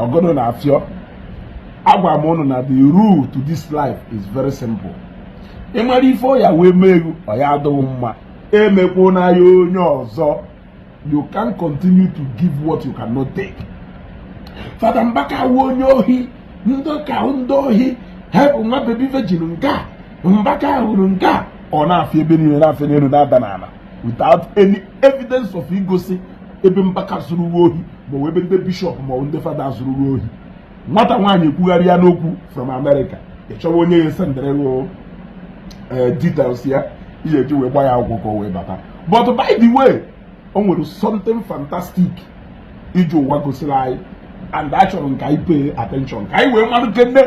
Ọgọdọ na-afịọ. Agwa m ụnụ na the rule to this life is very simple. Ị mara ife ọ ya wee mee ego, ọ ya adịghị mma, emekwu na ya onye ọzọ. You can continue to give what you cannot take. Fada Mbaka wụ onye ohi, ndị ụka ndị ohi, ha bụ nwa baby virgin. Nke a Mbaka hụrụ nke a, ọ na-afịa ebe niile, na-afịa n'elu, na-ada n'ala, without any evidence of igosi ebe Mbaka zuru ohi, ma ọ bụ ebe ndị bishọp ma ọ bụ ndị fada zuru ohi. Nwata nwaanyị ekwugharị ya n'okwu from America. Ị chọwa onye ya esendere details ya ihe eji wee gba ya akwụkwọ ka o wee bata. But by the way, o nwere something fantastic iji ụwa gosiri anyị, and achọrọ m ka anyị pay attention ka anyị wee mmadụ kenne.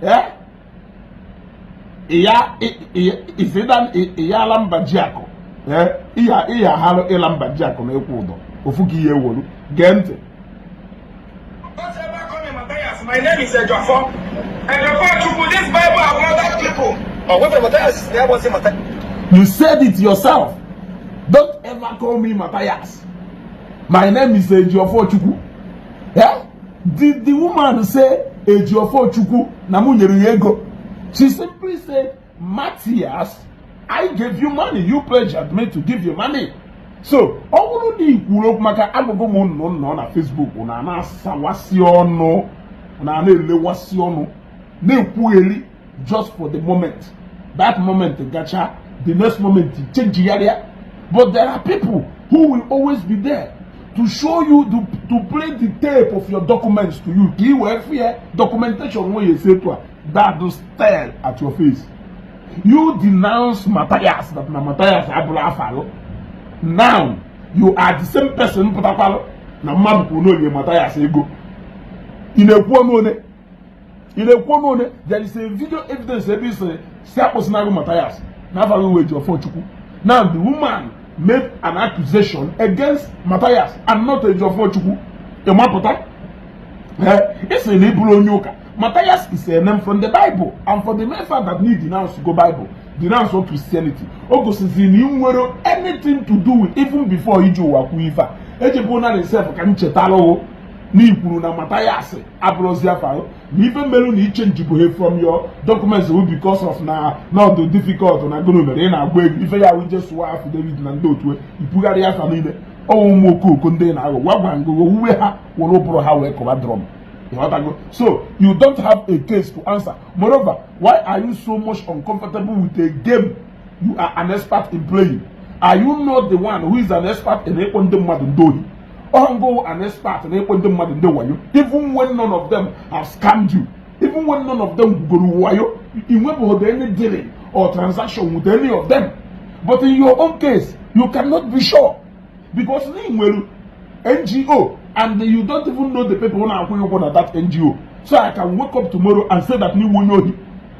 Ya ịyala mba ji akụ, ịya ịya ahalụ ịla mba ji akụ na ịkwụ ụdọ ofu ka ihe ewolu. Gee ntị. Don't ever call me Matthias. My name is Ejiofor. Ejiofor Chukwu, this Bible have murdered people. Oh, wait for Matthias. There was Matthias. You said it yourself. "Don't ever call me Matthias. My name is Ejiofor Chukwu." Yeah? Did the woman say Ejiofor Chukwu na mụ nyere ya ego? She simply said, "Matthias, I gave you money. You pressured me to give you money." So ọ bụrụ na ị kwuru okwu maka agụgụ m nnụ nọ na Facebook na na-asawasị ọnụ na na-elewasị ọnụ na-ekwugheri just for the moment, that moment gacha, the next moment changegharịa. But there are people who will always be there to show you to play the tape of your documents to you ka ị wee fie documentation wey you say to a that do stare at your face. You denounce Matthias, that na Matthias abụrụ afalụ. Now you are the same person pụtakwalụ na mmadụ kwuru na onye Matthias ego. Ị na-ekwu ọnụ one, ị na-ekwu ọnụ one. There is a video evidence ebe ị sịrị si akpụsịnagụ Matthias n'afaghị uwe Ejiofor Chukwu. Now the woman made an accusation against Matthias and not Ejiofor Chukwu. Ịmapụta ee, ị sịrị na ị bụrụ onye ụka. Matthias is a name from the Bible, and for the mere fact that you denounce go Bible, denounce all Christianity, o gosizi na ị nwere anything to do with even before iji ụwa kwuo ife a ejebụ na self ka m chetalụ na ikwuru na Matthias abụrụzi afa na ife merụ na iche njibughe from your documents bụ because of na not difficult na gụnụ mere ị na-agba egwu ife ya wụ je sụọ affidavit na ndị otu ipugharị afa niile ọwụ ụmụ okooko ndị na-aghọ gwa gwa ngụ owuwe ha were ụbụrụ ha wee kọba drum. Ịghọtago? So you don't have a case to answer. Moreover, why are you so much uncomfortable with a game you are an expert in playing? Are you not the one who is an expert in ịkpọ ndị mmadụ ndị ohi? Ọngụ an expert na ịkpọ ndị mmadụ ndị wayo, even when none of them have scammed you, even when none of them gwugoro wayo, ị nwebụghị any dealing or transaction with any of them. But in your own case, you cannot be sure because ị nwere NGO and you don't even know the people na-akwụ ụgwọ na that NGO. So I can wake up tomorrow and say that n'iwu onye ohi.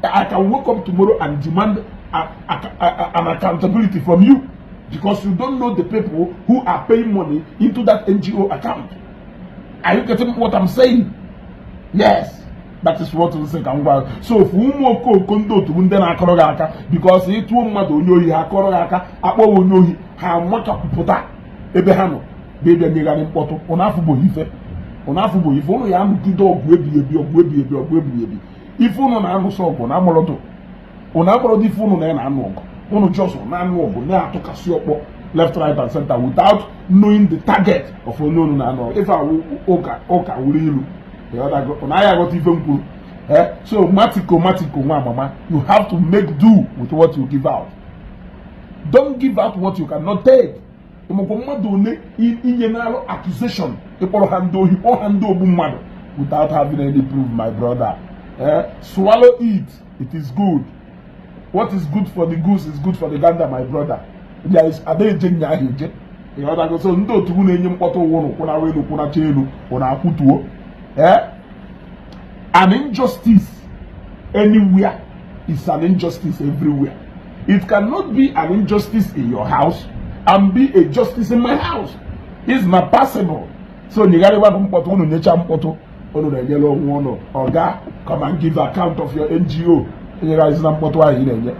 I can wake up tomorrow and demand an accountability from you because you don't know the people who are paying money into that NGO account. Are you getting what I'm saying? Yes, that is what I'm saying. Ka m gwa. So ofu ụmụ okooko ndị otu ndị na-akọrọ gị aka because ịtụọ mmadụ onye ohi, ha akọrọ gị aka, akpọghị onye ohi, ha amakapụta ebe ha nọ bịa bịa nyegharị mkpọtụ. Ụnụ afụbụghị ife, ụnụ afụbụghị ife. Ụnụ ya anụgide ọgụ ebighị ebi, ọgụ ebighị ebi, ọgụ ebighị ebi. Ife ụnụ na-anụsọ ọgụ na amụrọdụ ụnụ amụrọdụ ife ụnụ na ya na-anụ ọgụ. Ụnụ just na-anụ ọgụ, na-atụkasị ọkpọ left, right and center without knowing the target of onye unu na-anụ ọgụ. Ife awụ ụka ụka wuru ilu. Ịghọtago? Ụnụ agha aghọta ife m kwuru. Eh, so matiko matiko nwa mama, you have to make do with what you give out. Don't give out what you cannot take. Ịmakwa mmadụ one inye n'alụ accusation, ịkpọrọ ha ndị ohi, kpọọ ha ndị ogbu mmadụ without having any proof. My brother, eh, swallow it. It is good. What is good for the goose is good for the gander, my brother. There is ada eje nya ahụ eje. Ịghọtago? So ndị otu na-enye mkpọtụ ụwụ ụnụ kwụnawa elu, kwụnacha elu, ụnụ akwụtuo. Eh, an injustice anywhere is an injustice everywhere. It cannot be an injustice in your house and be a justice in my house. It's not possible. So nyegharịba bụ mkpọtụ unu nyecha mkpọtụ unu na-enyere onwe unu. Ọga, come and give account of your NGO. Enyegharịzina mkpọtụ ahụ ị na-enye.